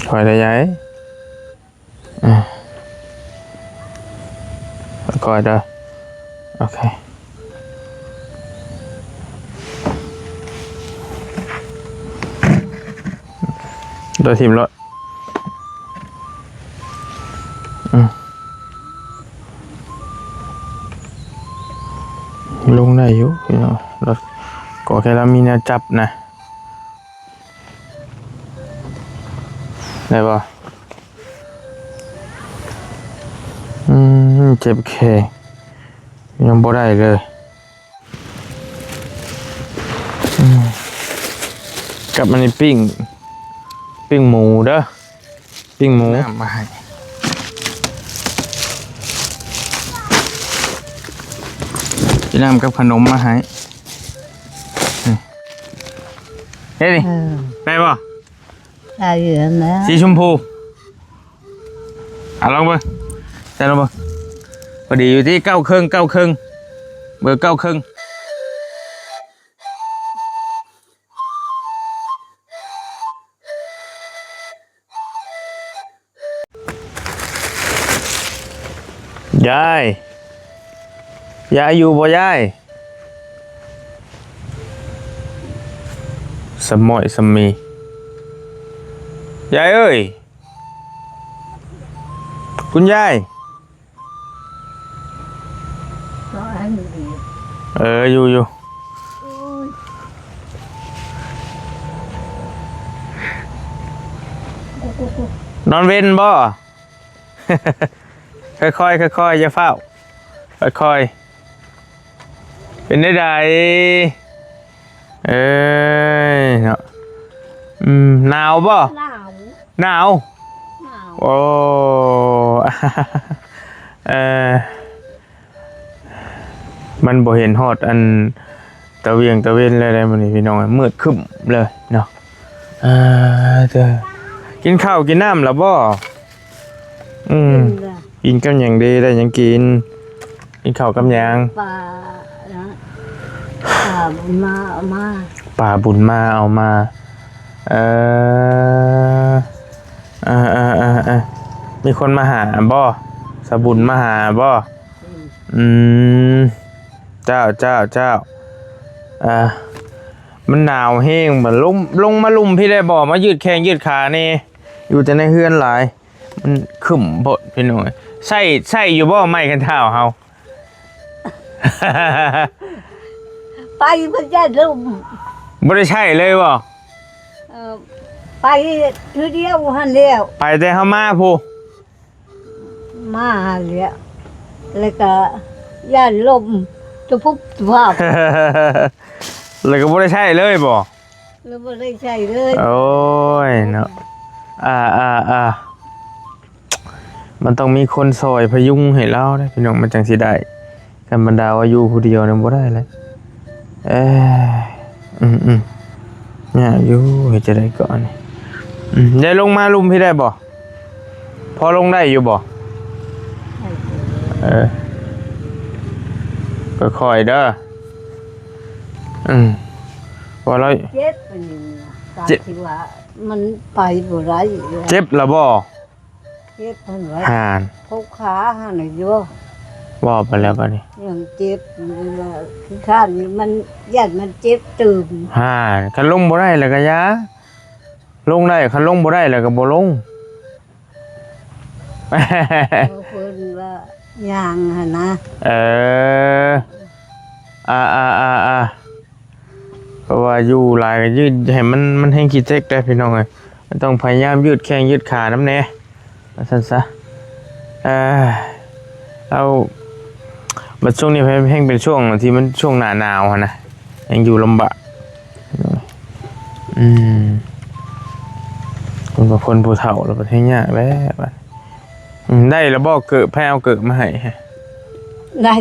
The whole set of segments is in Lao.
ຄ່ອຍເດີຍາຍ. ອາ ຄ່ອຍເດີ. ໂອເຄ ໂດຍທີມລົດ. ອືມ ລົງໄດ້ຢູ່ພີ່ນ້ອງ ລົດ ກໍແຄ່ລາວມີແນວຈັບນະ. ໄດ້ບໍ່? ອືມ ເຈັບແຂ້ງ ຍັງບໍ່ໄດ້ເລີຍ. ອືມ ກັບອັນນີ້ ປີ້ງ ປີ້ງໝູເດີ ປີ້ງໝູ ນ້ຳມາໃຫ້ ກິນນ້ຳກັບຂະໜົມມາໃຫ້. ອືມ ເຮັດນີ້ ເອີ ໄດ້ບໍ່? ໄດ້ຢູ່ນະ ສີຊົມພູ. ອ່ະ ລອງເບິ່ງ ໃສ່ລອງເບິ່ງ. ພໍດີຢູ່ທີ່ເກົ້າເຄິ່ງ ເກົ້າເຄິ່ງ ເບີເກົ້າເຄິ່ງ. ຍາຍ ຍາຍຢູ່ບໍ່ຍາຍ? ສະໝ້ອຍສະມີ. ຍາຍເອີຍ ຄຸນຍາຍ. ເອີ ຢູ່ ຢູ່. ນອນເວັນບໍ່? ຄ່ອຍໆ ຄ່ອຍໆ ຢ່າຟ້າວ ຄ່ອຍໆ. ເປັນແນວໃດ? ເອີຍ ເນາະ. ອືມ ໜາວບໍ່? ໜາວ ໜາວ ໜາວ. ໂອ້ ເອີ ມັນບໍ່ເຫັນຮອດອັນຕະວຽງຕະເວັນແລ້ວໃດ໋ມື້ນີ້ພີ່ນ້ອງ ມືດຄຶ້ມເລີຍເນາະ. ເອີ ເອີ ກິນເຂົ້າກິນນ້ຳແລ້ວບໍ່? ອືມ ກິນແລ້ວ. ກິນກັບຫຍັງເດ? ໄດ້ຫຍັງກິນ? ກິນເຂົ້າກັບຫຍັງ? ປານະ ປາບຸນມາເອົາມາ. ປາບຸນມາເອົາມາ. ເອີ ເອີ ເອີ ເອີ ເອີ ມີຄົນມາຫາບໍ່? ສາບຸນມາຫາບໍ່? ອືມ ອືມ ເຈົ້າ ເຈົ້າ ເຈົ້າ. ອ່າ ມັນໜາວແຮງ ມັນລົງ ລົງມາລຸ່ມພີ້ໄດ້ບໍ່? ມາຍືດແຂ້ງຍືດຂາແດ່. ຢູ່ແຕ່ໃນເຮືອນຫຼາຍ ມັນຄຶ້ມໂພດພີ່ນ້ອງເອີຍ. ໃຊ້ ໃຊ້ຢູ່ບໍ່ໄມ້ຄັນທ້າວເຮົາ? ໄປເພິ່ນຢ້ານລົມ. ບໍ່ໄດ້ໃຊ້ເລີຍບໍ່? ເອີ ໄປເທື່ອດຽວຫັ້ນແລ້ວ. ໄປແຕ່ເຮົາມາພຸ້ນ. ມາແລ້ວ ແລ້ວກະຢ້ານລົມຕະປຸບຕະປາບ ແລ້ວກໍບໍ່ໄດ້ໃຊ້ເລີຍບໍ່? ແລ້ວບໍ່ໄດ້ໃຊ້ເລີຍ. ໂອ້ຍເນາະ ອ່າໆໆ ມັນຕ້ອງມີຄົນຊ່ອຍພະຍຸງໃຫ້ລາວເດ້ພີ່ນ້ອງ ມັນຈັ່ງຊິໄດ້. ທຳມະດາວ່າຢູ່ຜູ້ດຽວນີ້ບໍ່ໄດ້ແຫຼະ. ເອີ ອືມໆ ຍາກຢູ່ ເຮັດຈັ່ງໃດເກາະນີ້. ອືມ ໄດ້ລົງມາລຸ່ມພີ້ໄດ້ບໍ່? ພໍລົງໄດ້ຢູ່ບໍ່? ເອີ ຄ່ອຍໆເດີ. ອືມ ວ່າລາວເຈັບອັນນີ້ນະ ເຈັບ ທີ່ວ່າມັນໄປບໍ່ໄດ້. ເຈັບລະບໍ່? ເຈັບຫັ້ນແຫຼະ ຫັ້ນ ພົກຂາຫັ້ນນະຢູ່. ເວົ້າໄປແລ້ວບັດນີ້ ຍັງເຈັບຢູ່ລະ ຄືຂ້າງນີ້ມັນຢ້ານມັນເຈັບຕື່ມ. ຫັ້ນ ຄັນລົງບໍ່ໄດ້ລະກະຢ່າ ລົງໄດ້ ຄັນລົງບໍ່ໄດ້ລະກະບໍ່ລົງ. ເອີ ເພິ່ນວ່າຍ່າງຫັ້ນນະ. ເອີ ອາໆໆ ເພາະວ່າຢູ່ຫຼາຍກໍຍືດໃຫ້ມັນ ມັນແຮງຂີ້ເຈັກໄດ໋ພີ່ນ້ອງເອີຍ. ມັນຕ້ອງພະຍາຍາມຍືດແຂ້ງຍືດຂານຳແດ່ ວ່າຊັ້ນຊະ. ເອີ ເອົາ ບັດຊ່ວງນີ້ແຮງເປັນຊ່ວງທີ່ມັນຊ່ວງໜ້າໜາວຫັ້ນນະ ແຮງຢູ່ລຳບາກ. ອືມ ຄົນ ຄົນຜູ້ເຖົ້າລະບັດແຮງຍາກແລ້ວບັດ. ອືມ ໄດ້ລະບໍ່ເກີບ? ໃຜເອົາເກີບມາໃຫ້? ໄດ້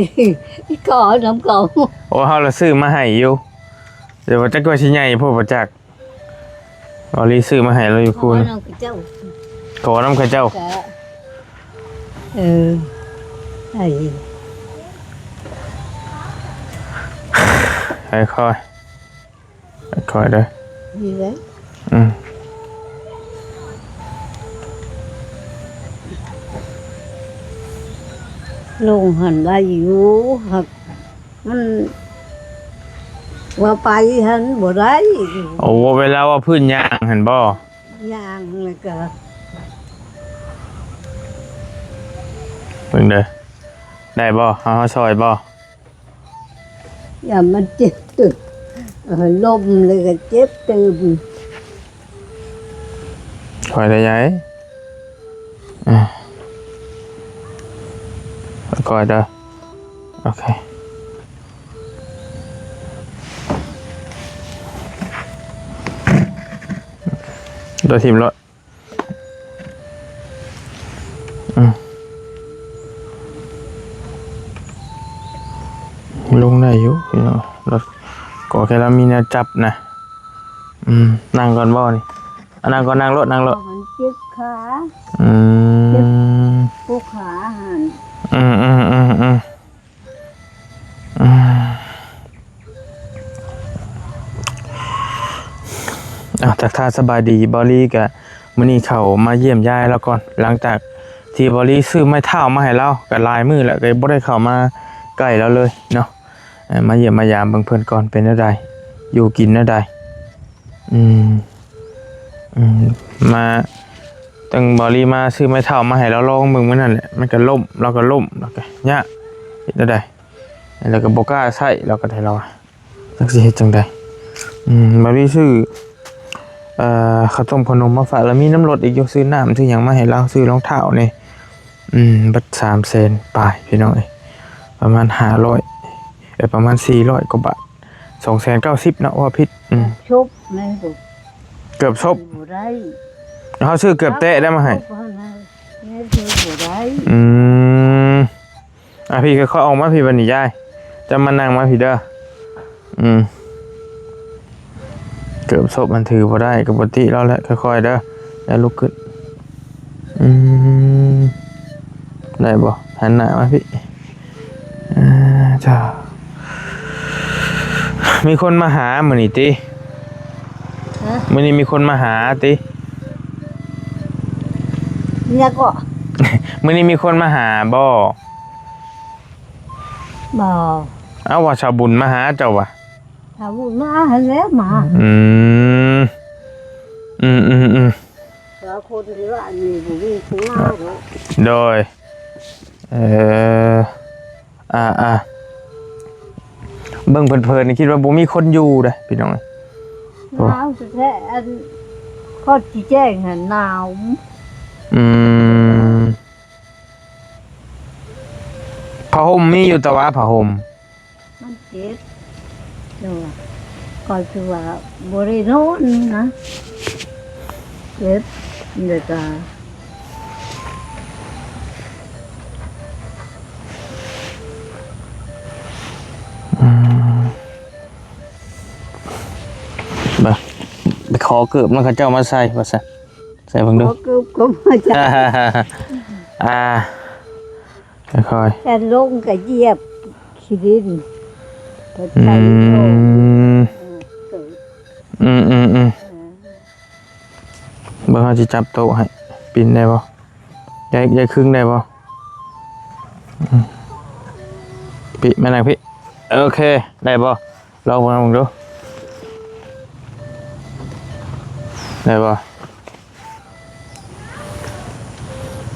ກໍເອົານຳເຂົາ. ໂອ້ ເຮົາລະຊື້ມາໃຫ້ຢູ່ ແຕ່ວ່າຈັກວ່າຊິໃຫຍ່ໂພດບໍ່ຈັກ. ເອົາລີຊື້ມາໃຫ້ລາວຢູ່ຄູນ ຂໍນຳເຂົາເຈົ້າ ຂໍນຳເຂົາເຈົ້າ. ເອີ ໄອ້ ຄ່ອຍ ຄ່ອຍເດີ. ນີ້ແຫຼະ ອືມ ລົງຫັ້ນໄດ້ຢູ່ ຫາກມັນວ່າໄປຫັ້ນບໍ່ໄດ້. ໂອ້ ເວລາວ່າພື້ນຍ່າງຫັ້ນບໍ່? ຍ່າງແລ້ວກໍ ເບິ່ງເດີ ໄດ້ບໍ່? ເຮົາ ເຮົາຊ່ອຍບໍ່? ຢ້ານມັນເຈັບຕຶກ ເອີ ລົ້ມແລ້ວກໍເຈັບຕື່ມ. ຄ່ອຍໄດ້ໃຫຍ່ ເອີ ຄ່ອຍເດີ. ໂອເຄ ໂດດຖິ້ມໂລດ. ອືມ ລົງໄດ້ຢູ່ພີ່ນ້ອງ ກໍແຄ່ລາວມີແນວຈັບນະ. ອືມ ນັ່ງກ່ອນບໍ່ນີ້? ອາ ນັ່ງກ່ອນ ນັ່ງໂລດ ນັ່ງໂລດ. ມັນເຈັບຂາ. ອືມ ເຈັບ ຜູ້ຂາຫັ້ນ. ອືມໆໆໆ. ອືມ ອ່າ ທັກທາຍສະບາຍດີ ເບົາລີກະ ມື້ນີ້ເຂົ້າມາຢ້ຽມຢາມລາວກ່ອນ ຫຼັງຈາກທີ່ເບົາລີຊື້ໄມ້ເທ້າມາໃຫ້ລາວ ກະຫຼາຍມື້ແລ້ວ ກະບໍ່ໄດ້ເຂົ້າມາໃກ້ລາວເລີຍເນາະ. ເອີ ມາຢ້ຽມມາຢາມເບິ່ງເພິ່ນກ່ອນ ເປັນແນວໃດ ຢູ່ກິນແນວໃດ. ອືມ ອືມ ມາ ຕັ້ງເບົາລີມາຊື້ໄມ້ເທ້າມາໃຫ້ລາວລອງເບິ່ງມື້ນັ້ນແຫຼະ ມັນກໍລົ້ມ ລາວກໍລົ້ມ ລາວກໍຍາກ ເຮັດແນວໃດ ລາວກໍບໍ່ກ້າໃຊ້ ລາວກໍໄດ້ ລາວວ່າ ຈັກຊິເຮັດຈັ່ງໃດ. ອືມ ເບົາລີຊື້ ເອີ ເຂົ້າຕົ້ມເຂົ້າໜົມມາຝາກ ລະມີນ້ຳລົດອີກຢູ່ ຊື້ນ້ຳຊື້ຫຍັງມາໃຫ້ລາວ ຊື້ລອງເທ້າແດ່. ອືມ ເບິດສາມແສນປາຍພີ່ນ້ອງເອີຍ ປະມານຫ້າຮ້ອຍ ເອີ ປະມານສີ່ຮ້ອຍກວ່າບາດ ສອງແສນເກົ້າສິບເນາະ ວ່າຜິດ. ອືມ ເກືອບສົບແມ່ນບໍ່? ເກືອບສົບ ບໍ່ໄດ້ ເຮົາຊື້ເກືອບແຕະໄດ້ມາໃຫ້ ແມ່ນບໍ່ໄດ້. ອືມ ອ່ະ ພີ່ຄ່ອຍໆອອກມາພີ່ບັດນີ້ ຍາຍ ເຈົ້າມານັ່ງມາພີ່ເດີ. ອືມ ເກີບສົບມັນຖືບໍ່ໄດ້ ກໍບໍ່ຕິລາວແຫຼະ ຄ່ອຍໆເດີ ຢ່າລຸກຂຶ້ນ. ອືມ ໄດ້ບໍ່? ຫັນໜ້າມາພີ່. ອ່າ ເຈົ້າ ມີຄົນມາຫາມື້ນີ້ຕິ? ຮະ? ມື້ນີ້ມີຄົນມາຫາຕິ? ເນຍກໍ ມື້ນີ້ມີຄົນມາຫາບໍ່? ບໍ່. ເອົ້າ ວ່າຊາວບຸນມາຫາເຈົ້າຫວາ? ຊາວບຸນມາຫັ້ນແຫຼະມາ. ອືມ ອືມໆໆ ວ່າຄົນທີ່ວ່າອັນນີ້ບໍ່ມີຜູ້ມາດອກ. ໂດຍ ເອີ ອ່າໆ ເບິ່ງເພີນໆນີ້ຄິດວ່າບໍ່ມີຄົນຢູ່ເດ້ພີ່ນ້ອງ. ໂອ້ ໜາວແທ້ໆ ອັນ ຄອນຊິແຈ້ງຫັ້ນໜາວ. ອືມ ຜ້າຫົ່ມມີຢູ່ ແຕ່ວ່າຜ້າຫົ່ມ ມັນເຈັບ ເຈົ້າວ່າ ຂ້ອຍຄືວ່າບໍ່ໄດ້ນອນນະ ເຈັບ ແລ້ວກະ ອືມ ໄປຂໍເກີບນຳເຂົາເຈົ້າມາໃສ່ວ່າຊັ້ນ ໃສ່ເບິ່ງດູ ຂໍເກີບກໍບໍ່ຈັກ ອ່າ ຄ່ອຍໆ ແຕ່ລົງກໍຢຽບຂີ້ດິນ ອືມ ເອີ ອືມໆໆ ເອີ ເບິ່ງເຮົາຊິຈັບໂຕະໃຫ້ ປິ່ນໄດ້ບໍ່? ຢາຍ ຢາຍຄຶງໄດ້ບໍ່? ອືມ ປິ ມານັ່ງພີ້ ໂອເຄ ໄດ້ບໍ່? ລອງເບິ່ງ ເບິ່ງດູ ໄດ້ບໍ່?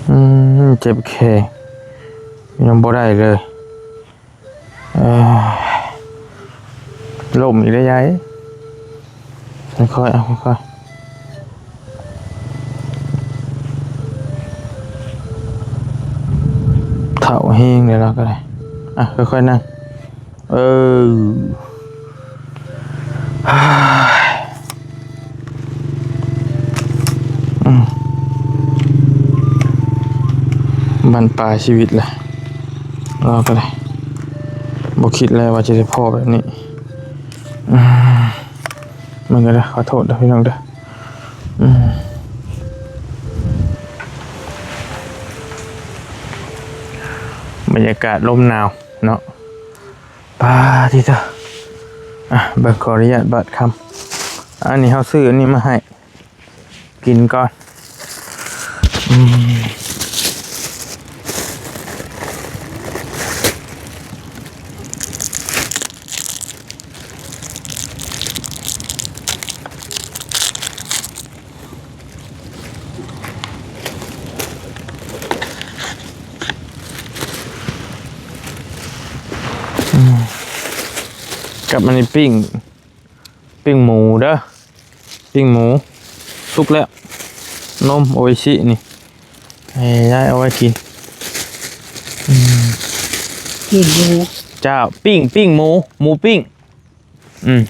ອືມ ເຈັບແຂ້ງ ຍັງບໍ່ໄດ້ເລີຍ ເອີ ລົ້ມອີກແລ້ວຍາຍ ຄ່ອຍໆ ເອົາ ຄ່ອຍໆ ເຖົ້າແຮງແລ້ວລາວກໍໄດ້ ອ່ະ ຄ່ອຍໆ ນັ່ງ. ເອີ ອືມ ບັ້ນປາຍຊີວິດແຫຼະ ລາວກໍໄດ້ ບໍ່ຄິດເລີຍວ່າຈະໄດ້ພໍ້ແບບນີ້ ອືມ ມັນກໍໄດ້ ຂໍໂທດເດີພີ່ນ້ອງເດີ ອືມ ບັນຍາກາດລົມໜາວເນາະ. ປາຕິໂທ ອ່ະ ເບິ່ງ ຂໍອະນຸຍາດບາດຄຳ ອັນນີ້ເຮົາຊື້ອັນນີ້ມາໃຫ້ກິນກ່ອນ ອືມ. ກັບອັນນີ້ ປີ້ງ ປີ້ງໝູເດີ ປີ້ງໝູ ສຸກແລ້ວ ນົມໂອອິຊິນີ້ ໃຫ້ຍາຍເອົາໄວ້ກິນ ອືມ ປີ້ງໝູ ເຈົ້າ ປີ້ງ ປີ້ງໝູ ໝູປີ້ງ ອືມ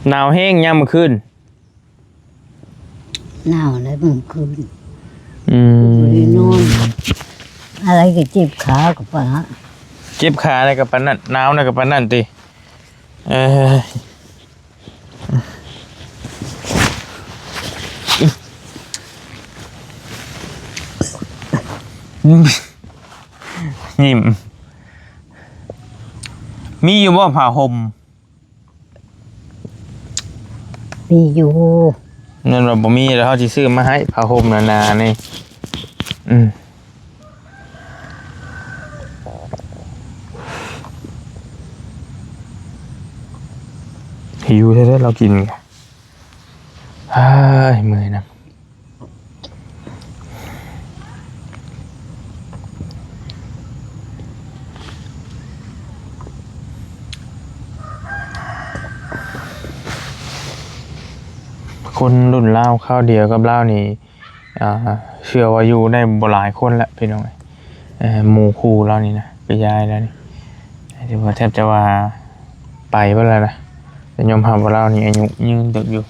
ໜາວແຮງຍາມມື້ຄືນ. ໜາວແລ້ວມື້ຄືນ ອືມ ບໍ່ໄດ້ນອນ ອາໄລກໍເຈັບຂາກໍປານນັ້ນ ເຈັບຂາແລ້ວກໍປານນັ້ນ ໜາວແລ້ວກໍປານນັ້ນຕິ ເອີ ຍິ້ມ ມີຢູ່ບໍ່ຜ້າຫົ່ມ? ມີຢູ່ ແມ່ນວ່າບໍ່ມີແລ້ວ ເຮົາຊິຊື້ມາໃຫ້ ຜ້າຫົ່ມໜາໆນີ້ ອືມ ຫິວແທ້ໆ ລາວກິນ ເອີຍ ເມື່ອຍນຳ. ຄົນລຸ້ນລາວຄາວດຽວກັບລາວນີ້ ອ່າ ເຊື່ອວ່າຢູ່ໄດ້ບໍ່ຫຼາຍຄົນລະ ພີ່ນ້ອງເອີຍ ເອີ ໝູ່ຄູ່ລາວນີ້ນະ ຄືຍາຍລາວນີ້ ຖືວ່າແທບຈະວ່າໄປເບິດແລ້ວນະ ແຕ່ຍອມຮັບວ່າລາວນີ້ອາຍຸຍືນເຕີບຢູ່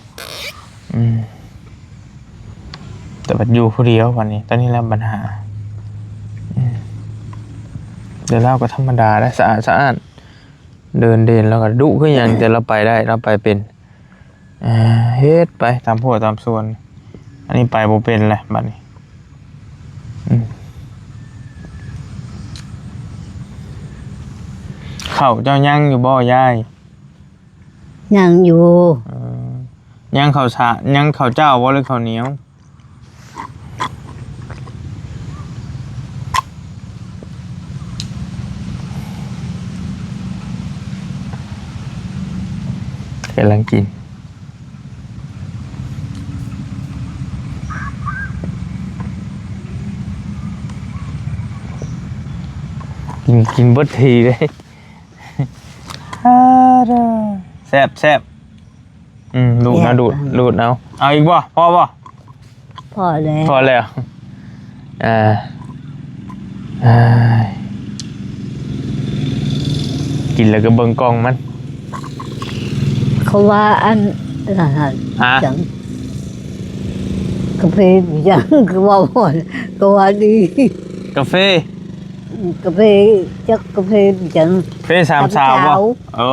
ອືມ ແຕ່ບັດຢູ່ຜູ້ດຽວບັດນີ້ ຕອນນີ້ລະບັນຫາ ອືມ ແຕ່ລາວກໍທຳມະດາໄດ໋ ສະອາດສະອ້ານ ເດີນເດັ່ນ ລາວກໍດຸຄືຫຍັງ ແຕ່ລາວໄປໄດ້ ລາວໄປເປັນ ເຮັດໄປຕາມຮົ້ວຕາມສວນ ອັນນີ້ໄປບໍ່ເປັນແຫຼະບັດນີ້ ອືມ ເຂົ້າເຈົ້າຍັງຢູ່ບໍ່ຍາຍ? ຍັງຢູ່ ເອີ ຍັງເຂົ້າສາ ຍັງເຂົ້າເຈົ້າບໍ່ ຫຼືເຂົ້າໜຽວ? ກຳລັງກິນ ກິນ ກິນເບິດທີເລີຍ ແຊບໆ. ອືມ ດູດເອົາ ດູດ ດູດເອົາ ເອົາອີກບໍ່? ພໍບໍ່? ພໍແລ້ວ ພໍແລ້ວ ອ່າ ກິນແລ້ວກໍເບິ່ງກ່ອງມັນ ເຂົາວ່າອັນ ອັນນັ້ນ ຮະ? ຫຍັງ ກາເຟຫຍັງ ຄືເວົ້າ ກໍວ່າດີ ກາເຟ ກາເຟ ຈັກກາເຟຫຍັງ ເຟສາມສາວບໍ່? ເອີ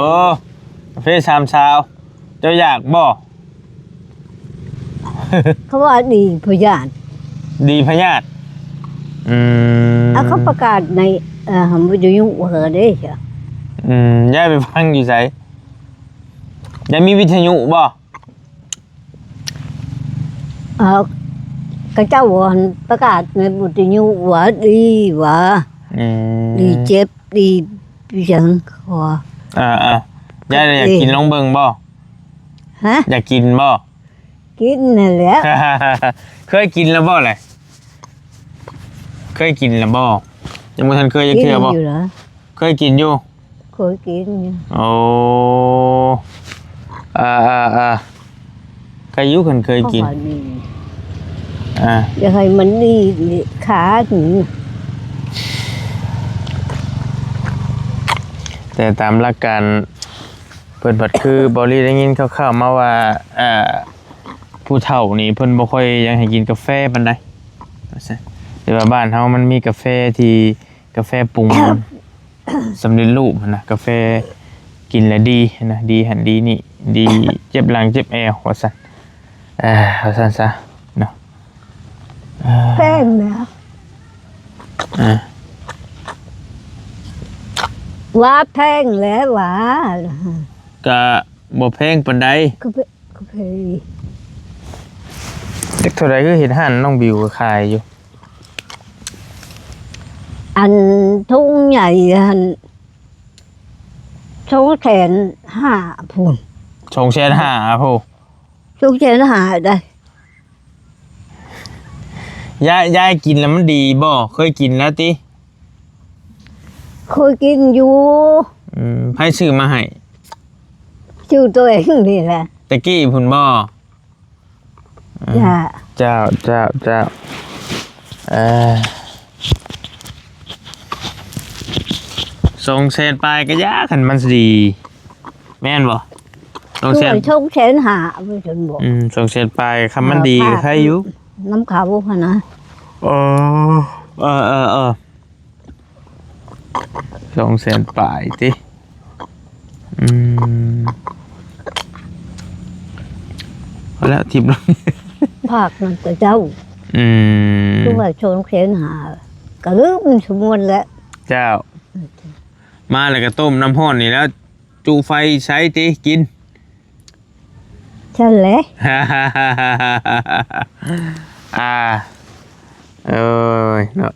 ກາເຟສາມສາວ ເຈົ້າຢາກບໍ່? ເຂົາວ່າດີພະຍາດ ດີພະຍາດ ອືມ ອ່າ ເຂົາປະກາດໃນ ເອີ ວິທະຍຸເຂົາເດ້ ອືມ ຍາຍໄປຟັງຢູ່ໃສ? ຍາຍມີວິທະຍຸບໍ່? ເອີ ເຂົາເຈົ້າ ອັນ ປະກາດໃນວິທະຍຸວ່າດີວ່າ ອືມ ດີເຈັບ ດີຫຍັງ ເຂົາວ່າ ອ່າໆ ຍາຍຢາກກິນລອງເບິ່ງບໍ່? ຮະ? ຢາກກິນບໍ່? ກິນນັ້ນແຫຼະ ເຄີຍກິນແລ້ວບໍ່ແຫຼະ? ເຄີຍກິນແລ້ວບໍ່? ຍັງບໍ່ທັນເຄີຍຈັກເທື່ອບໍ່? ເຄີຍກິນຢູ່ ເຄີຍກິນຢູ່ ໂອ້ ອ່າໆໆ ໃຄຢູ່ຄັນເຄີຍກິນ ອ່າ ຢ່າໃຫ້ມັນໜີຂາໜີ ແຕ່ຕາມຫຼັກການເພິ່ນພັດຄື ເບົາລີໄດ້ຍິນຂ່າວໆມາວ່າ ອ່າ ຜູ້ເຖົ້ານີ້ເພິ່ນບໍ່ຄ່ອຍຢາກໃຫ້ກິນກາແຟປານໃດ ວ່າຊັ້ນ ແຕ່ວ່າບ້ານເຮົາມັນມີກາແຟທີ່ ກາແຟປຸງ ສຳເລັດຮູບຫັ້ນນະ ກາແຟກິນແລ້ວດີຫັ້ນນະ ດີຫັ້ນດີນີ້ ດີເຈັບຫຼັງເຈັບແອວ ວ່າຊັ້ນ ເອີ ວ່າຊັ້ນຊະເນາະ ເອີ ແພງນະ ອ່າ ວ່າແພງແຫຼະວ່າ ກະບໍ່ແພງປານໃດ ກາເຟ ກາເຟ ຈັກເທົ່າໃດ ຄືເຫັນຮ້ານນ້ອງບິວກໍຂາຍຢູ່ ອັນ ຖົງໃຫຍ່ຫັ້ນ ສອງແສນຫ້າພຸ້ນ ສອງແສນຫ້າພຸ້ນ ສອງແສນຫ້າໄດ໋. ຍາຍ ຍາຍກິນແລ້ວມັນດີບໍ່? ເຄີຍກິນແລ້ວຕິ? ເຄີຍກິນຢູ່. ອືມ ໃຜຊື້ມາໃຫ້? ຊື້ຕົວເອງນີ້ແຫຼະ. ແຕ່ກີ້ພຸ້ນບໍ່? ອືມ ຈ້າ ເຈົ້າ ເຈົ້າ ເຈົ້າ ເອີ ສອງແສນປາຍກໍຢ່າ ຄັນມັນຊິດີ ແມ່ນບໍ່? ສອງແສນ ສອງແສນຫ້າ ວ່າຊັ້ນບໍ? ອືມ ສອງແສນປາຍ ຄັນມັນດີກໍໄຄຢູ່ ນຳເຂົາຫັ້ນນະ. ເອີ ເອີ ເອີ ເອີ ສອງແສນປາຍຕິ. ອືມ ພໍແລ້ວ ຖິ້ມລົງ ພາກນຳເຂົາເຈົ້າ. ອືມ ຄືວ່າສອງແສນຫ້າ ກໍລືມສຳນວນແຫຼະ. ເຈົ້າ ມາແລ້ວກໍຕົ້ມນ້ຳຮ້ອນນີ້ແລ້ວ ຈຸໄຟໃສ່ຕິ ກິນ. ຊັ້ນແຫຼະ. ອ່າ ເອີຍເນາະ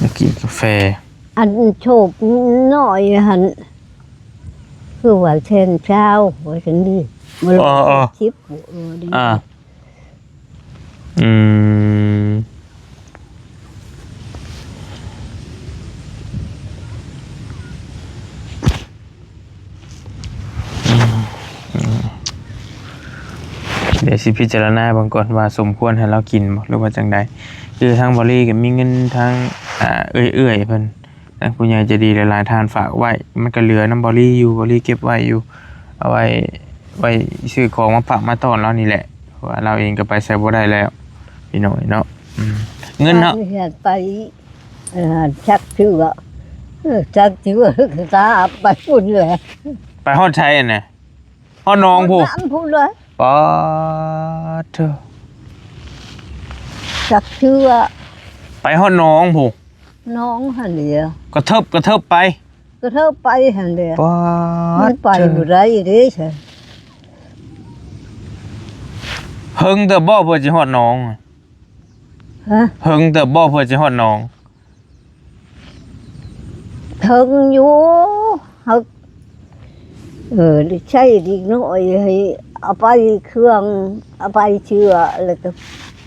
ມາກິນກາແຟ. ອັນໂຊບນ້ອຍຫັ້ນ ຄືວ່າແສນຊາວ ວ່າຊັ້ນດີ. ບໍ່ ເອີ ເອີ ສິບ ເອີ ດີ. ອ່າ ອືມ ດຽວຊິພິຈາລະນາເບິ່ງກ່ອນວ່າສົມຄວນໃຫ້ລາວກິນບໍ່ ຫຼືວ່າຈັ່ງໃດ. ຄືທາງບໍລີກໍມີເງິນທາງ ອ່າ ເອື້ອຍໆເພິ່ນ ທາງຜູ້ໃຫຍ່ໃຈດີຫຼາຍໆທ່ານຝາກໄວ້ ມັນກໍເຫຼືອນຳບໍລີຢູ່ ບໍລີເກັບໄວ້ຢູ່ ເອົາໄວ້ ໄວ້ຊື້ຂອງມາຝາກມາຕ້ອນລາວນີ້ແຫຼະ ເພາະວ່າລາວເອງກໍໄປໃສບໍ່ໄດ້ແລ້ວ ພີ່ນ້ອງເອີຍເນາະ. ອືມ ເງິນເຮົາ ໄປ ເອີ ຈັກຊື່ວ່າ ເອີ ຈັກຊື່ວ່າ ຕາໄປພຸ້ນແຫຼະ. ໄປຮອດໃສຫັ້ນນະ? ຮອດໜອງພຸ້ນ ຮອດນ້ຳພຸ້ນເລີຍ. ປາດເທີ ຈັກເທື່ອ ໄປຮອດໜອງພຸ້ນ ໜອງຫັ້ນແຫຼະ ກະເທີບ ກະເທີບໄປ ກະເທີບໄປຫັ້ນແຫຼະ. ປາດ ມັນໄປ ເທີ ບໍ່ໄດ້ເດ້ ເຖິງເຕີບບໍ່ເພື່ອຊິຮອດໜອງ? ຮະ? ເຖິງເຕີບບໍ່ເພື່ອຊິຮອດໜອງ? ເຖິງຢູ່ ເຮົາ ເອີ ໄດ້ໃຊ້ເດັກນ້ອຍໃຫ້ເອົາໄປເຄື່ອງ ເອົາໄປເຊື້ອ ແລ້ວກໍ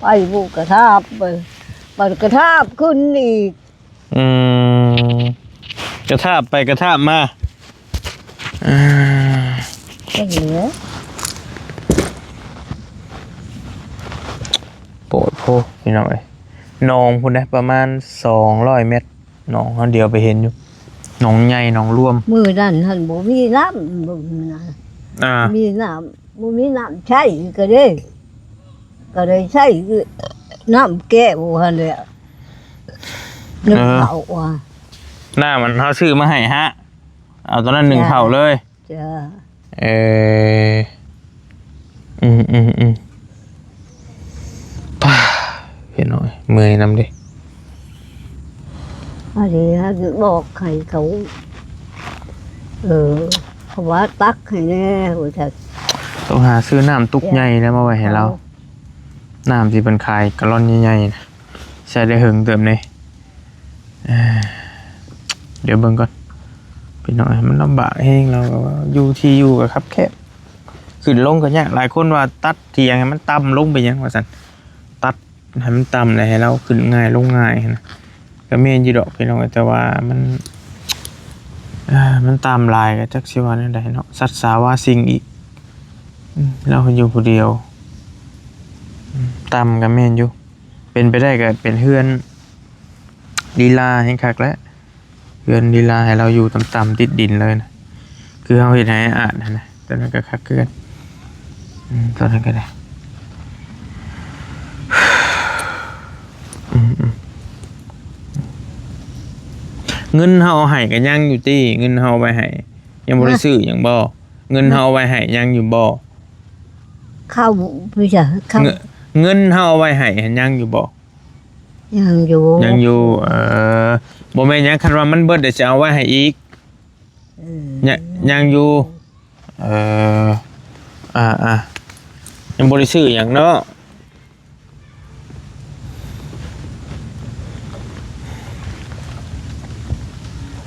ໄປບຸກກະທາບ ໄປ ໄປກະທາບຂຶ້ນອີກ. ອືມ ກະທາບໄປກະທາບມາ. ອ່າ ເປັນເຫຼືອ ໂປດໂພ ພີ່ນ້ອງເອີຍ ໜອງພຸ້ນນະ ປະມານສອງຮ້ອຍແມັດ ໜອງເຮົາດຽວໄປເຫັນຢູ່ ໜອງໃຫຍ່ ໜອງລວມ. ມື້ນັ້ນຫັ້ນບໍ່ມີນ້ຳ ບໍ່ມີນ້ຳ ອ່າ ມີນ້ຳ ບໍ່ມີນ້ຳໃຊ້ກໍເດ້ ກໍໄດ້ໃຊ້ນ້ຳແກ້ວຫັ້ນແຫຼະ ໜຶ້ງເຂົ້າວ່າ ນ້ຳມັນເຮົາຊື້ມາໃຫ້ຮະ ເອົາຕອນນັ້ນໜຶ້ງເຂົ້າເລີຍ. ຈ້າ ເອີ ອືມໆໆ ປ້າ ພີ່ນ້ອງເອີຍ ເມື່ອຍນຳເດ້. ອັນນີ້ຫັ້ນບອກໃຫ້ເຂົາ ເອີ ເຂົາວ່າຕັກໃຫ້ແດ່ ວ່າຊັ້ນ ຕ້ອງຫາຊື້ນ້ຳຕຸກໃຫຍ່ແລ້ວມາໄວ້ໃຫ້ລາວ ນ້ຳທີ່ເພິ່ນຂາຍກາລອນໃຫຍ່ໆນະ ໃຊ້ໄດ້ເຫິງເຕີບເດ້. ເອີ ດຽວເບິ່ງກ່ອນ ພີ່ນ້ອງເອີຍ ມັນລຳບາກແຮງ ລາວກໍວ່າຢູ່ ທີ່ຢູ່ກໍຄັບແຄບ ຂຶ້ນລົງກໍຍາກ. ຫຼາຍຄົນວ່າຕັດຖຽງໃຫ້ມັນຕ່ຳລົງເປັນຫຍັງວ່າຊັ້ນ ຕັດໃຫ້ມັນຕ່ຳແລ້ວໃຫ້ລາວຂຶ້ນງ່າຍລົງງ່າຍຫັ້ນນະ ກໍແມ່ນຢູ່ດອກ ພີ່ນ້ອງເອີຍ ແຕ່ວ່າມັນ ເອີ ມັນຕ່ຳຫຼາຍກໍຈັກຊິວ່າແນວໃດເນາະ ສັດສາວາສິ່ງອີກ. ອືມ ລາວຢູ່ຜູ້ດຽວ ອືມ ຕ່ຳກໍແມ່ນຢູ່ ເປັນໄປໄດ້ກໍເປັນເຮືອນ ລີລາແຮງຄັກແຫຼະ ເຮືອນລີລາໃຫ້ລາວຢູ່ຕ່ຳໆ ຕິດດິນເລີຍນະ ຄືເຮົາເຮັດໃຫ້ອ້າຍຫັ້ນນະ ຕອນນັ້ນກໍຄັກຄືກັນ. ອືມ ຕອນນັ້ນກໍໄດ້ ອືມໆ ເງິນເຮົາເອົາໃຫ້ກໍຍັງຢູ່ຕິ ເງິນເຮົາເອົາໄວ້ໃຫ້ ຍັງບໍ່ໄດ້ ຮະ? ຊື້ຫຍັງບໍ່? ເງິນເຮົາເອົາໄວ້ໃຫ້ຍັງຢູ່ບໍ່? ເຂົ້າ ຜູ້ຊາຍ ເຂົ້າ ເງິນ ເງິນເຮົາເອົາໄວ້ໃຫ້ຫັ້ນຍັງຢູ່ບໍ່? ຍັງຢູ່ ຍັງຢູ່ ເອີ ບໍ່ແມ່ນຫຍັງ ຄັນວ່າມັນເບິດ ດຽວຊິເອົາໄວ້ໃຫ້ອີກ. ເອີ ຍັງ ຍັງຢູ່ ເອີ ອ່າໆ ຍັງບໍ່ໄດ້ຊື້ຫຍັງເນາະ.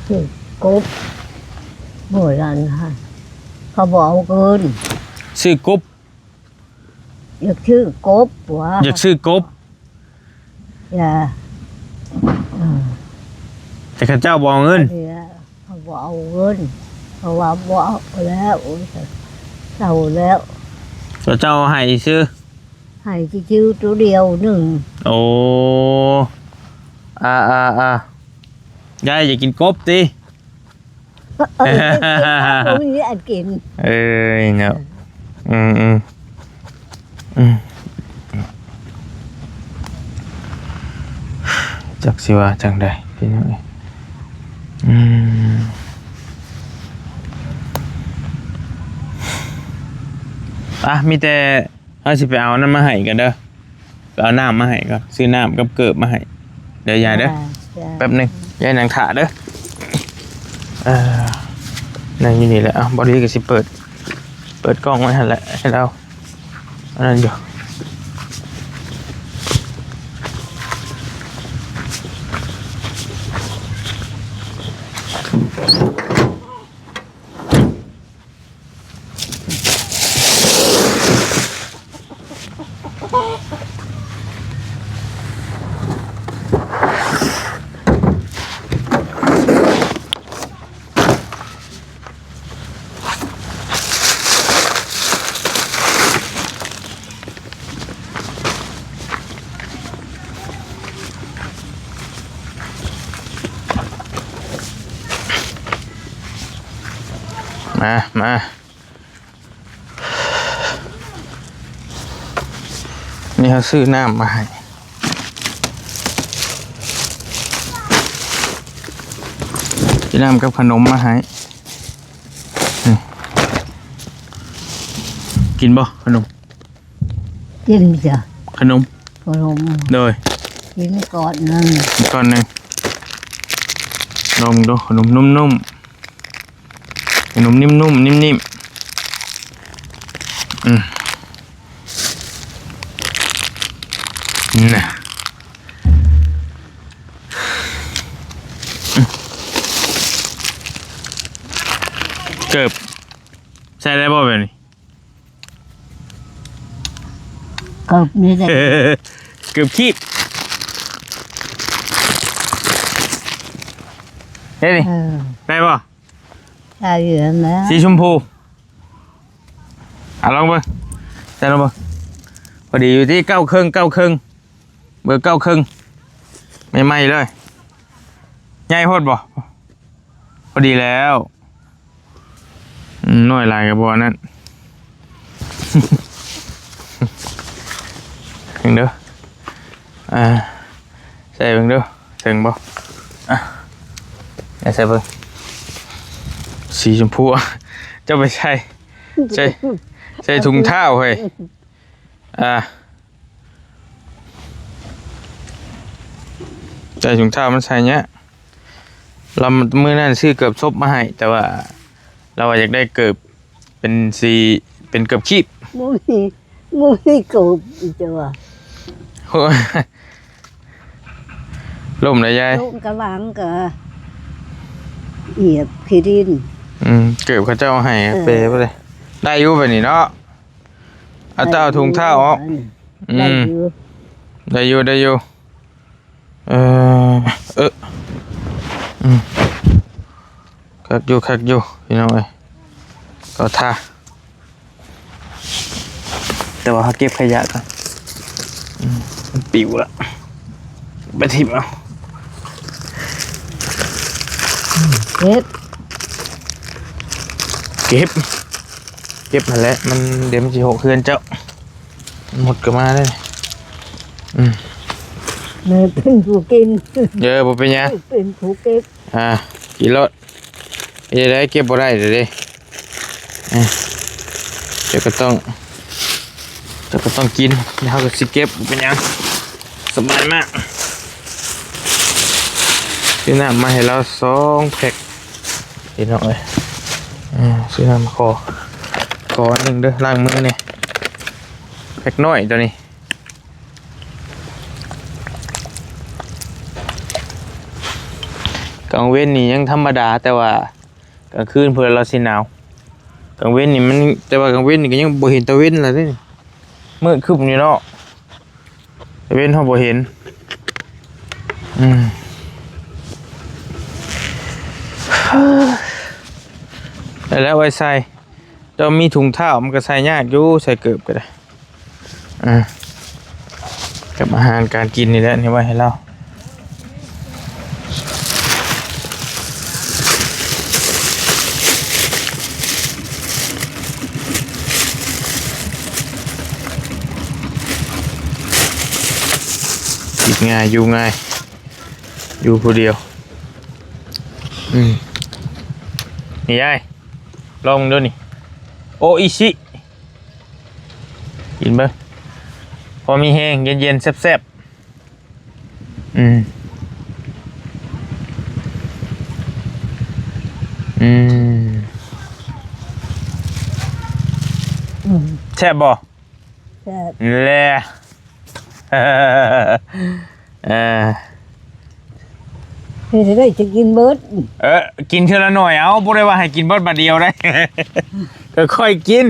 ຊື້ກົບ ມື້ນັ້ນຫັ້ນ ເຂົາບໍ່ເອົາຄືນ ຊື້ກົບ. ຢາກຊື້ກົບ ຢາກຊື້ກົບ ຢ່າ ເອີ ແຕ່ເຂົາເຈົ້າບໍ່ເອົາເງິນ ເຂົາບໍ່ເອົາເງິນ ເພາະວ່າບໍ່ເອົາແລ້ວ ໂອ້ຍ ເຊົາແລ້ວ ເຂົາເຈົ້າໃຫ້ຊື່ ໃຫ້ຊື່ໂຕດຽວໜຶ່ງ ໂອ້ ອາໆໆ ຍາຍຢາກກິນກົບຕິ? ເອີ ບໍ່ມີອັນກິນ ເອີຍເນາະ ອືມໆ ອືມ ຈັກຊິວ່າຈັ່ງໃດພີ່ນ້ອງເອີຍ ອືມ ອ່ະ ມີແຕ່ ເຮົາຊິໄປເອົານັ້ນມາໃຫ້ກັນເດີ ໄປເອົານ້ຳມາໃຫ້ກ່ອນ ຊື້ນ້ຳກັບເກີບມາໃຫ້ເດີຍາຍເດີ ຈ້າ ແປັບໜຶ່ງ ຍາຍນັ່ງຖ້າເດີ ເອີ ນັ່ງຢູ່ນີ້ແຫຼະ ເອົາ ບໍ່ດີກໍຊິເປີດ ເປີດກ້ອງໄວ້ຫັ້ນແຫຼະ ໃຫ້ລາວອັນນັ້ນຢູ່. ມາ ມາ ນີ້ເຮົາຊື້ນ້ຳມາໃຫ້ ຊື້ນ້ຳກັບຂະໜົມມາໃຫ້ ນີ້ ກິນບໍ່ຂະໜົມ? ກິນຈ້ະ ຂະໜົມ ຂະໜົມ ໂດຍ ກິນກ່ອນໜຶ່ງ ກ່ອນໜຶ່ງ ລອງເບິ່ງດູ ຂະໜົມນຸ້ມໆ ຂະໜົມນິ້ມໆ ນິ້ມໆ ອືມ ນະ ເກີບ ໃສ່ໄດ້ບໍ່ແບບນີ້? ເກີບນີ້ແຫຼະ ເກີບຄີບ ເຮັດນີ້ ເອີ ໄດ້ບໍ່? ໄດ້ຢູ່ຫັ້ນແຫຼະ ສີຊົມພູ ອ່ະ ລອງເບິ່ງ ໃສ່ລອງເບິ່ງ ພໍດີຢູ່ທີ່ເກົ້າເຄິ່ງ ເກົ້າເຄິ່ງ ເບີເກົ້າເຄິ່ງ ໃໝ່ໆເລີຍ ໃຫຍ່ໂພດບໍ່? ພໍດີແລ້ວ ອືມ ນ້ອຍຫຼາຍກໍບໍ່ອັນນັ້ນ ເບິ່ງເດີ ອ່າ ໃສ່ເບິ່ງເດີ ເຖິງບໍ່? ອ່ະ ໃສ່ເບິ່ງ ສີຊົມພູ ເຈົ້າໄປໃສ່ ໃສ່ ໃສ່ຖົງເທົ້າເຮີ້ຍ ອ່າ ໃສ່ຖົງເທົ້າມັນໃສ່ຍາກ ລະມື້ນັ້ນຊື້ເກີບສົບມາໃຫ້ ແຕ່ວ່າລາວວ່າຢາກໄດ້ເກີບເປັນສີ ເປັນເກີບຄີບ ບໍ່ມີ ບໍ່ມີເກີບ ເຈົ້າວ່າ ໂອ້ຍ ລົ້ມແລ້ວຍາຍ ລົ້ມກະຫຼັງກະອຽບຂີ້ດິນ ອືມ ເກີບເຂົາເຈົ້າໃຫ້ ເອີ ເປບໍ່ໄດ້ ໄດ້ຢູ່ບາດນີ້ເນາະ ເອົາແຕ່ຖົງເທົ້າອອກ ອືມ ໄດ້ຢູ່ ໄດ້ຢູ່ ໄດ້ຢູ່ ເອີ ເອີ ອືມ ຄັກຢູ່ ຄັກຢູ່ ພີ່ນ້ອງເອີຍ ເຂົ້າທ່າ ແຕ່ວ່າເຮົາເກັບຂະຫຍະກ່ອນ ອືມ ມັນປິວລະ ໄປຖິ້ມເອົາ ເກັບ ເກັບ ເກັບຫັ້ນແຫຼະ ມັນ ດຽວມັນຊິຫົກເຮືອນເຈົ້າ ມົດກໍມາເດ້ ອືມ ແມ່ເປັນຜູ້ກິນ ເອີ ບໍ່ເປັນຫຍັງ ເປັນຜູ້ເກັບ ອ່າ ກິນໂລດ ເຮັດໄດ້ ເກັບບໍ່ໄດ້ເດ້ ອ່າ ເຈົ້າກໍຕ້ອງ ເຈົ້າກໍຕ້ອງກິນ ແລ້ວເຮົາກໍຊິເກັບ ບໍ່ເປັນຫຍັງ ສະບາຍມາກ ຊື້ນ້ຳມາໃຫ້ລາວສອງແພັກ ພີ່ນ້ອງເອີຍ ອ່າ ຊື້ນ້ຳຂໍ ຂໍອັນໜຶ່ງເດີ ລ້າງມືແດ່ ແພັກນ້ອຍໂຕນີ້ ກາງເວັນນີ້ຍັງທຳມະດາ ແຕ່ວ່າກາງຄືນພຸ້ນລະລາວຊິໜາວ ກາງເວັນນີ້ມັນ ແຕ່ວ່າກາງເວັນນີ້ກໍຍັງບໍ່ເຫັນຕາເວັນລະເດ້ ອືມ ມືດຄຶ້ມຢູ່ເນາະ ຕາເວັນເຮົາບໍ່ເຫັນ. ອືມ ໄດ້ແລ້ວ ໄວ້ໃສ່ ເຈົ້າມີຖົງເທົ້າ ມັນກໍໃສ່ຍາກຢູ່ ໃສ່ເກີບກໍໄດ້. ອ່າ ກັບອາຫານການກິນນີ້ແຫຼະ ນີ້ໄວ້ໃຫ້ລາວ ກິນງ່າຍ ຢູ່ງ່າຍ ຢູ່ຜູ້ດຽວ. ອືມ ນີ້ຍາຍ ລອງເບິ່ງດູນີ້ ໂອອິຊິ ກິນເບິ່ງ ພໍມີແຮງ ເຢັນໆ ແຊບໆ. ອືມ ອືມ ອືມ ແຊບບໍ່? ແຊບ ແລະ ເອີ ເຮັດໃດຈະກິນເບິດ? ເອີ ກິນເທື່ອລະໜ້ອຍເອົາ ບໍ່ໄດ້ວ່າໃຫ້ກິນເບິດບາດດຽວໃດ ຄ່ອຍໆກິນ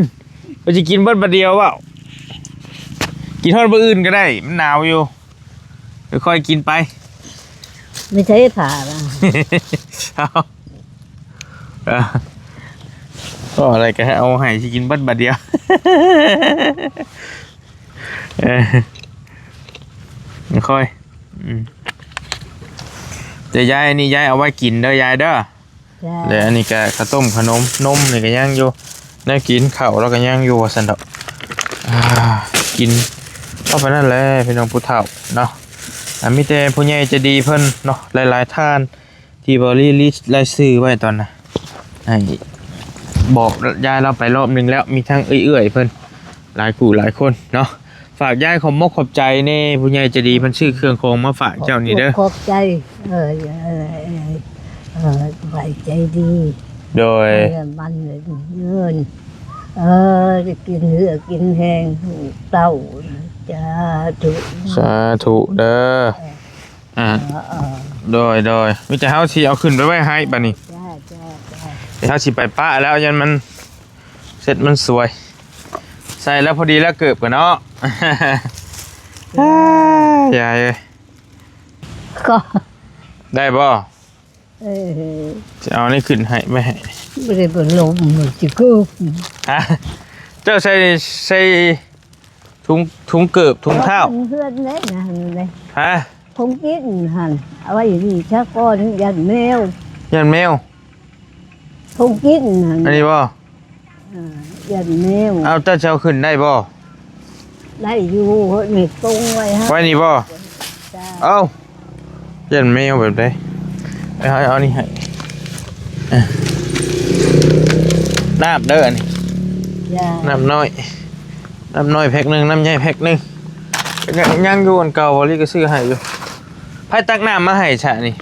ບໍ່ຊິກິນເບິດບາດດຽວເວົ້າ ກິນຮອດມື້ອື່ນກໍໄດ້ ມັນໜາວຢູ່ ຄ່ອຍໆກິນໄປ. ມີໃຊ້ຜ້າລະ ເອົາ ເອີ ກໍອະໄລກໍເອົາໃຫ້ ຊິກິນເບິດບາດດຽວ ເອີ ຄ່ອຍ ອືມ ແຕ່ຍາຍ ອັນນີ້ຍາຍເອົາໄວ້ກິນເດີຍາຍເດີ. ຈ້າ ແລະ ອັນນີ້ກະເຂົ້າຕົ້ມ ຂະໜົມ ນົມນີ້ກະຍັງຢູ່ ແນວກິນເຂົ້າລາວກະຍັງຢູ່ວ່າຊັ້ນດອກ. ອ່າ ກິນເອົາໄປນັ້ນແຫຼະພີ່ນ້ອງຜູ້ເຖົ້າເນາະ. ອ່າ ມີແຕ່ຜູ້ໃຫຍ່ໃຈດີເພິ່ນເນາະ ຫຼາຍໆທ່ານ ທີ່ບໍ່ລີລິດລາຍຊື່ໄວ້ຕອນນະ ໃຫ້ບອກຍາຍລາວໄປລອບໜຶ່ງແລ້ວ ມີທັງເອື້ອຍໆເພິ່ນ ຫຼາຍຜູ້ຫຼາຍຄົນເນາະ. ຝາກຍາຍຂອບມົກຂອບໃຈແດ່ ຜູ້ໃຫຍ່ໃຈດີເພິ່ນຊື້ເຄື່ອງຂອງມາຝາກເຈົ້ານີ້ເດີ. ຂອບໃຈ ເອີ ເອີ ເອີ ເອີ ສະບາຍໃຈດີ ໂດຍ ໃຫ້ມັນເງິນ ເອີ ໄດ້ກິນເຫື່ອກິນແຮງລູກເຕົ້າ ສາທຸ ສາທຸເດີ. ເອີ ອ່າ ເອີ ເອີ ໂດຍ ໂດຍ ມີແຕ່ເຮົາຊິເອົາຂຶ້ນໄປໄວ້ໃຫ້ບາດນີ້. ຈ້າ ຈ້າ ຈ້າ ດຽວເຮົາຊິໄປປະແລ້ວ ຢ້ານມັນເສັດມັນສວຍ ໃສ່ແລ້ວພໍດີແລ້ວເກີບກັນເນາະ. ຈ້າ ຍາຍເອີຍ ກໍ ໄດ້ບໍ່? ເອີ ຊິເອົານີ້ຂຶ້ນໃຫ້ ໄວ້ໃຫ້ ບໍ່ໄດ້ບໍ່ລົມ ມັນຊິເກີບ. ຮະ? ເຈົ້າໃສ່ ໃສ່ ທຸງ ທຸງເກີບ ທຸງເທົ້າ ເຮືອນເດ້ນະ ຫັ້ນເດ້. ຮະ? ຂອງກິນຫັ້ນ ເອົາໄວ້ນີ້ຊະກ່ອນ ຢ້ານແມວ ຢ້ານແມວ. ຂອງກິນຫັ້ນ ອັນນີ້ບໍ່? ເອີ ຢ້ານແມວ. ເອົາ ເຈົ້າຊິເອົາຂຶ້ນໄດ້ບໍ່? ໄດ້ຢູ່ ນີ້ປົງໄວ້ຫັ້ນ ໄວ້ນີ້ບໍ່? ຈ້າ ເອົ້າ ຢ້ານແມວແບບໃດ? ເອົາ ເອົານີ້ໃຫ້ ນ້ຳເດີອັນນີ້ ຈ້າ ນ້ຳນ້ອຍ ນ້ຳນ້ອຍແພັກໜຶ່ງ ນ້ຳໃຫຍ່ແພັກໜຶ່ງ. ຍັງ ຍັງຢູ່ອັນເກົ່າ ບໍລິກໍຊື້ໃຫ້ຢູ່. ໃຜຕັກນ້ຳມາໃຫ້ຊະນີ້?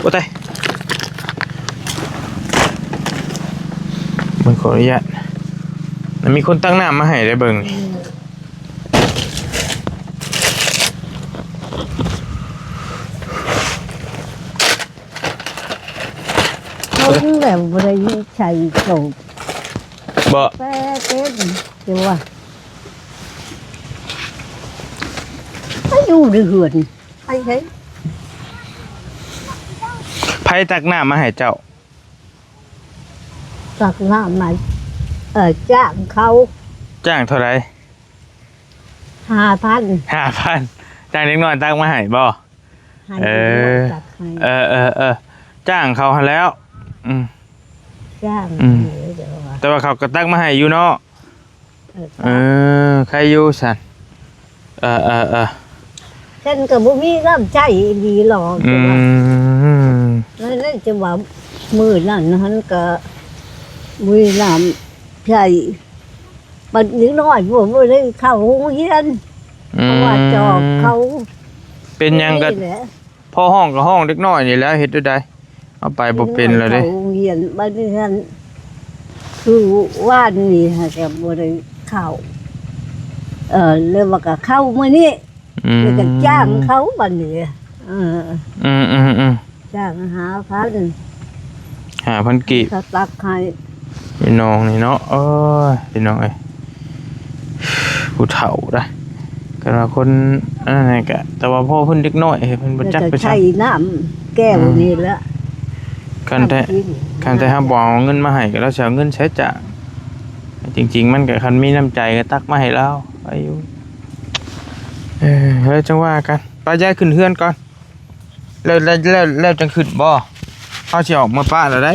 ໂອ້ຕາຍ ເບິ່ງ ຂໍອະນຸຍາດ ມັນມີຄົນຕັກນ້ຳມາໃຫ້ໄດ້ເບິ່ງນີ້. ຄົນແບບບໍ່ໄດ້ໃສ່ໂຕ ບໍ່ ແປເຕັມ ແຕ່ວ່າ ໄປຢູ່ໃນເຮືອນ ໃຜໃຜ ໃຜຕັກນ້ຳມາໃຫ້ເຈົ້າ? ຕັກນ້ຳມາ ເອີ ຈ້າງເຂົາ. ຈ້າງເທົ່າໃດ? ຫ້າພັນ. ຫ້າພັນ ຈ້າງເດັກນ້ອຍຕັກມາໃຫ້ບໍ່? ໃຫ້ ເອີ ເດັກນ້ອຍຕັກໃຫ້. ເອີ ເອີ ເອີ ຈ້າງເຂົາຫັ້ນແລ້ວ. ອືມ ຈ້າງ ອືມ ໃຫ້ ແຕ່ວ່າ ແຕ່ວ່າເຂົາກໍຕັກມາໃຫ້ຢູ່ເນາະ. ເອີ ເອີ ໄຄຢູ່ຊັ້ນ. ເອີ ເອີ ເອີ ເພິ່ນກໍບໍ່ມີນ້ຳໃຈອີ່ຫຼີຫຼອກ. ອືມ ແຕ່ວ່າ ນັ້ນແຫຼະ ຈະວ່າມື້ນັ້ນຫັ້ນກໍບໍ່ມີນ້ຳໃຈ ບັດເດັກນ້ອຍພວກບໍ່ໄດ້ເຂົ້າໂຮງຮຽນ ອືມ ເພາະວ່າຈອກເຂົາ. ເປັນຫຍັງກໍ ນີ້ແຫຼະ ພໍຮ້ອງກໍຮ້ອງເດັກນ້ອຍນີ້ແຫຼະ ເຮັດແນວໃດ ເອົາໄປບໍ່ເປັນແລ້ວເດ້. ເດັກນ້ອຍເຂົ້າໂຮງຮຽນ ບັດນີ້ຫັ້ນ ຄືວານນີ້ຫາກໍບໍ່ໄດ້ເຂົ້າ ເອີ ແລ້ວວ່າກໍເຂົ້າມື້ນີ້. ອືມ ແລ້ວກໍຈ້າງເຂົາບັດນີ້. ເອີ ອືມໆໆ ຈ້າງຫ້າພັນ ຫ້າພັນກີບ ເຂົາຕັກໃຫ້ ພີ່ນ້ອງນີ້ເນາະ. ໂອ້ຍ ພີ່ນ້ອງເອີຍ ຜູ້ເຖົ້າໄດ໋ ຄັນວ່າຄົນອັນນັ້ນກະ ແຕ່ວ່າພໍ່ເພິ່ນເດັກນ້ອຍ ເພິ່ນບໍ່ຈັກໄປໃສ ໃຊ້ນ້ຳແກ້ວນີ້ລະ ຄັນແຕ່ ຄັນແຕ່ເຮົາບໍ່ເອົາເງິນມາໃຫ້ ກໍລາວຊິເອົາເງິນໃສຈ້າງ? ຈິງໆ ມັນກໍຄັນມີນ້ຳໃຈກໍຕັກມາໃຫ້ລາວ ໄປຢູ່ ເອີ ແລ້ວຈັ່ງວ່າກັນ ໄປ ຍ້າຍຂຶ້ນເຮືອນກ່ອນ. ແລ້ວ ແລ້ວ ແລ້ວ ແລ້ວຈັ່ງຂຶ້ນບໍ່? ເຮົາຊິອອກເມືອປ້າແລ້ວໃດ໋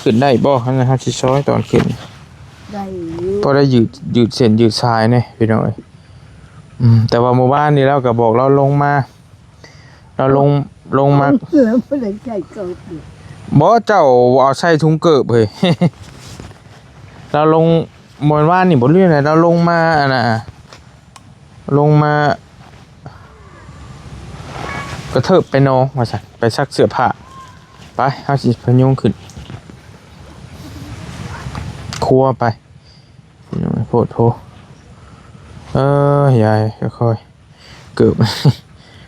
ຂຶ້ນໄດ້ບໍ່? ຄັນເຮົາຊິຊອຍຕອນຂຶ້ນ ໄດ້ຢູ່ ພໍໄດ້ຢືດ ຢືດເສັ້ນຢືດສາຍແດ່ພີ່ນ້ອງເອີຍ. ອືມ ແຕ່ວ່າມື້ວານນີ້ລາວກໍບອກລາວລົງມາ ລາວລົງ ລົງມາ ແລ້ວບໍ່ໄດ້ໃສ່ເກີບຢູ່ ບໍ່ ເຈົ້າເອົາໃສ່ຖົງເກີບເຮີ້ຍ ລາວລົງ ມື້ວານນີ້ບໍ່ ຫຼືໃດ ລາວລົງມາ ອັນນ່າ ລົງມາ ກະເທີບໄປໜອງວ່າຊັ້ນ ໄປຊັກເສື້ອຜ້າ ໄປ ເຮົາຊິພະຍຸງຂຶ້ນຄົວໄປ ໂພດໂພ ເອີ ຍາຍ ຄ່ອຍໆ ເກີບ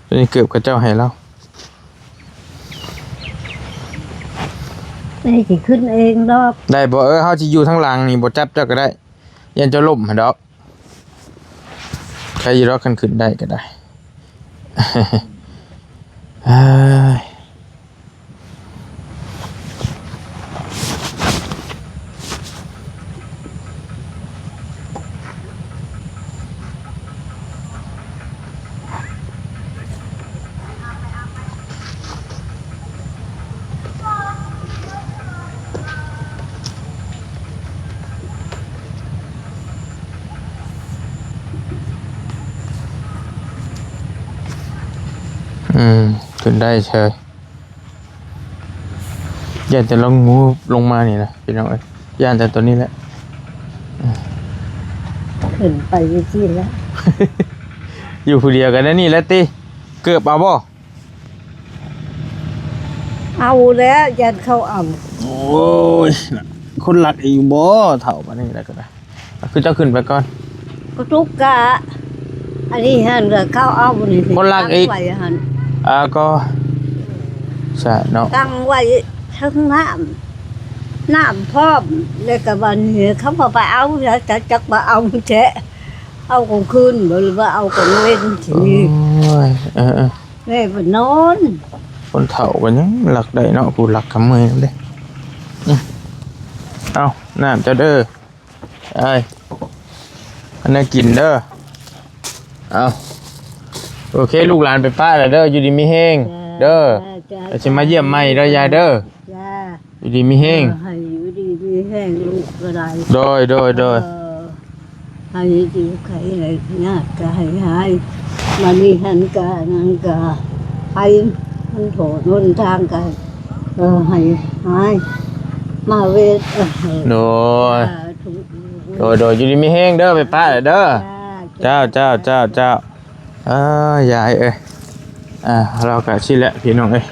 ໂຕນີ້ເກີບເຂົາເຈົ້າໃຫ້ລາວ ນີ້ຊິຂຶ້ນເອງດອກ ໄດ້ບໍ່? ເອີ ເຮົາຊິຢູ່ທາງຫຼັງນີ້ ບໍ່ຈັບເຈົ້າກໍໄດ້ ຢ້ານເຈົ້າລົ້ມຫັ້ນດອກ ໃຄຢູ່ດອກ ຄັນຂຶ້ນໄດ້ກໍໄດ້ ເອີຍ. ອືມ ຂຶ້ນໄດ້ເຊີຍ ຢ້ານແຕ່ລະງູລົງມານີ້ນະ ພີ່ນ້ອງເອີຍ ຢ້ານແຕ່ໂຕນີ້ແຫຼະ ຂຶ້ນໄປຈັ່ງຊີ້ແຫຼະ ຢູ່ຜູ້ດຽວກໍແນວນີ້ແຫຼະຕິ ເກີບເອົາບໍ່? ເອົາແລ້ວ ຢ້ານເຂົາເອົາ ໂອ້ຍ ຄົນລັກອີກບໍ່ ເຖົ້າປານນີ້ແລ້ວກໍໄດ້ ຄືເຈົ້າຂຶ້ນໄປກ່ອນ ກະຕຸກກະ ອັນນີ້ຫັ້ນ ເຂົາເອົານີ້ ຄົນລັກອີກ ຕັ້ງໄວ້ຫັ້ນ ອ່າ ກໍ ຊະເນາະ ຕັ້ງໄວ້ເທິງນ້ຳ ນ້ຳພ້ອມ ແລ້ວກໍບາດນີ້ເຂົາກໍໄປເອົາ ຈັກ ຈັກໄປເອົາແທ້ ເອົາກາງຄືນບໍ່ ຫຼືວ່າເອົາກາງເວັນ ໂອ້ຍ ເອີໆ ແມ່ໄປນອນ ຄົນເຖົ້າກໍຍັງລັກໄດ້ເນາະ ຜູ້ລັກກໍເມື່ອຍນຳເດ້ ອື ເອົາ ນ້ຳເຈົ້າເດີ ອ້າຍ ອັນນັ້ນກິນເດີ ເອົາ ໂອເຄ ລູກຫຼານໄປປ້າແລ້ວເດີ ຢູ່ດີມີແຮງເດີ ເຈົ້າ ເຈົ້າ ຊິມາຢ້ຽມໃໝ່ເດີ ຢາຍເດີ ຈ້າ ຢູ່ດີມີແຮງ ເອີ ໃຫ້ຢູ່ດີມີແຮງ ລູກກໍໄດ້ ໂດຍ ໂດຍ ໂດຍ ເອີ ໃຫ້ຢູ່ໄຂໃຫ້ຍາກກໍໃຫ້ຫາຍ ມານີ້ຫັ້ນກະນັ້ນກະໄປ ມັນໂທດຫົນທາງກະ ເອີ ໃຫ້ຫາຍ ມາເວດ ເອີ ໂດຍ ສາທຸ ໂດຍ ໂດຍ ຢູ່ດີມີແຮງເດີ ໄປປ້າເດີ ຈ້າ ເຈົ້າ ເຈົ້າ ເຈົ້າ ເຈົ້າ ເອີ ຍາຍເອີຍ ອ່າ ລາວກະຊີ້ແຫຼະພີ່ນ້ອງເອີຍ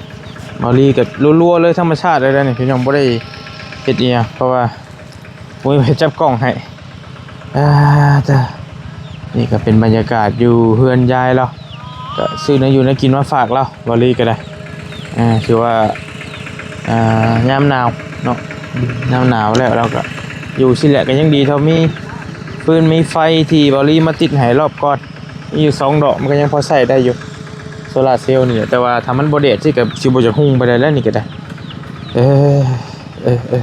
ເບົາລີກະລົວໆເລີຍ ທຳມະຊາດເລີຍນະພີ່ນ້ອງ ບໍ່ໄດ້ເຮັດອີ່ຫຍັງ ເພາະວ່າບໍ່ມີໃຜຈັບກ້ອງໃຫ້ ອ່າ ເຈົ້າ ນີ້ກະເປັນບັນຍາກາດຢູ່ເຮືອນຍາຍລາວ ກະຊື້ແນວຢູ່ແນວກິນມາຝາກລາວ ເບົາລີກະໄດ້ ອ່າ ຖືວ່າ ອ່າ ຍາມໜາວເນາະ ຍາມໜາວແລ້ວລາວກະຢູ່ຊີ້ແຫຼະ ກະຍັງດີເທົ່າມີຟືນມີໄຟທີ່ເບົາລີມາຕິດໃຫ້ລອບກ່ອນ ມີຢູ່ສອງດອກ ມັນກໍຍັງພໍໃຊ້ໄດ້ຢູ່ ໂຊລາເຊວນີ້ແຫຼະ ແຕ່ວ່າຖ້າມັນບໍ່ແດດຊິ ກໍຊິບໍ່ຢາກຮຸ່ງປານໃດແລ້ວນີ້ກໍໄດ້ ເອີ ເອີ ເອີ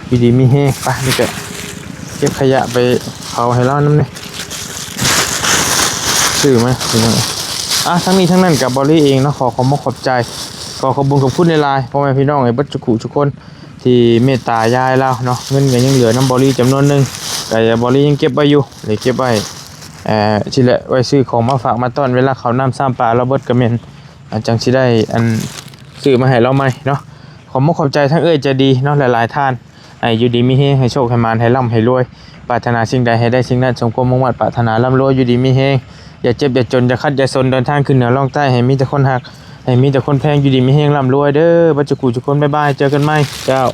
ຢູ່ດີມີແຮງ ໄປ ນີ້ກໍເກັບຂະຫຍະໄປເຜົາໃຫ້ລາວນຳແດ່ ຊື້ມາພີ່ນ້ອງ ອ່ະ ທັງນີ້ທັງນັ້ນກໍເບົາລີເອງເນາະ ຂໍຂອບມຸກຂອບໃຈ ຂໍຂອບບຸນຂອບຄຸນຫຼາຍໆ ພໍ່ແມ່ພີ່ນ້ອງເອີຍ ເບິດທຸກຜູ້ທຸກຄົນ ທີ່ເມດຕາຍາຍລາວເນາະ ເງິນກໍຍັງເຫຼືອນຳເບົາລີຈຳນວນໜຶ່ງ ກໍເບົາລີຍັງເກັບໄວ້ຢູ່ ໄດ້ເກັບໄວ້ ເອີ ຊີ້ແຫຼະ ໄວ້ຊື້ຂອງມາຝາກມາຕ້ອນ ເວລາເຂົ້ານ້ຳຊາມປາລາວເບິດກໍແມ່ນ ອ່າ ຈັ່ງຊິໄດ້ ອັນ ຊື້ມາໃຫ້ລາວໃໝ່ເນາະ ຂອບມຸກຂອບໃຈທັງເອື້ອຍໃຈດີເນາະ ຫຼາຍໆທ່ານ ໃຫ້ຢູ່ດີມີແຮງ ໃຫ້ໂຊກໃຫ້ໝານ ໃຫ້ລ່ຳໃຫ້ລວຍ ປາດຖະໜາສິ່ງໃດໃຫ້ໄດ້ສິ່ງນັ້ນ ສົມຄວາມມຸ່ງມາດປາດຖະໜາ ລ່ຳລວຍ ຢູ່ດີມີແຮງ ຢ່າເຈັບຢ່າຈົນ ຢ່າຄັດຢ່າສົນ ເດີນທາງຂຶ້ນເໜືອລ່ອງໃຕ້ ໃຫ້ມີແຕ່ຄົນຮັກ ໃຫ້ມີແຕ່ຄົນແພງ ຢູ່ດີມີແຮງ ລ່ຳລວຍເດີ ເບິດທຸກຜູ້ທຸກຄົນ ບາຍບາຍ ເຈີກັນໃໝ່ ເຈົ້າ.